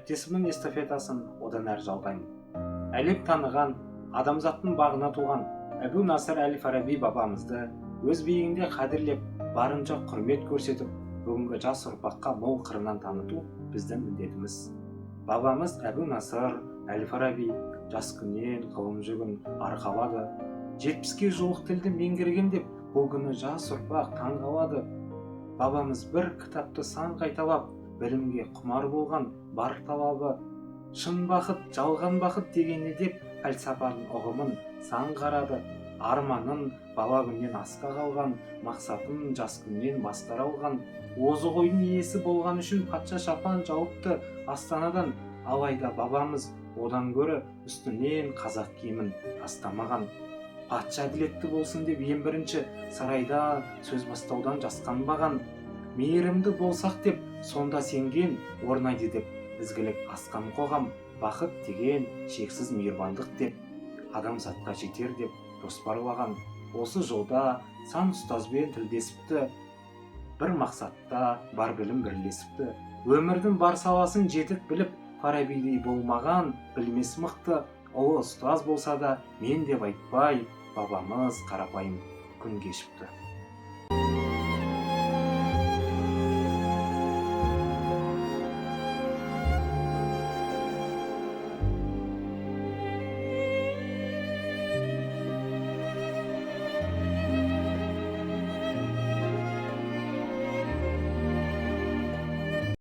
Әріптесімнің эстафетасын одан әрі жалғаймын. Әлем таныған, адамзаттың бағына туған Әбу Насыр әл Фараби бабамызды өз биігінде қадірлеп, барынша құрмет көрсетіп, бүгінгі жас ұрпаққа мол қырынан таныту біздің міндетіміз. Бабамыз Әбу Насыр әл Фараби жас күннен ғылым жүгін арқалады. 70-ке жуық тілді меңгерген деп бұл күні жас ұрпақ таң қалады. Бабамыз бір кітапты сан қайталап, білімге құмар болған бар талабы. Шын бақыт, жалған бақыт деген не деп пәлсапаның ұғымын сан қарады. Арманын бала күннен асқа қалған, мақсатын жас күннен басқара алған. Озық ойдың иесі болған үшін патша шапан жауыпты астанадан. Алайда бабамыз одан гөрі үстінен қазақ киімін тастамаған. Патша әділетті болсын деп ең бірінші сарайда сөз бастаудан жасқанбаған. Мейірімді болсақ деп сонда сенген, орнайды деп ізгілік асқан қоғам, бақыт деген шексіз мейірбандық деп адамзатқа жетер деп жоспарлаған. Осы жолда сан ұстазбен тілдесіпті, бір мақсатта бар білім бірлесіпті. Өмірдің бар саласын жетік біліп, Фарабидей болмаған білмес мықты. Ұлы ұстаз болса да мен деп айтпай, бабамыз қарапайым күн кешіпті.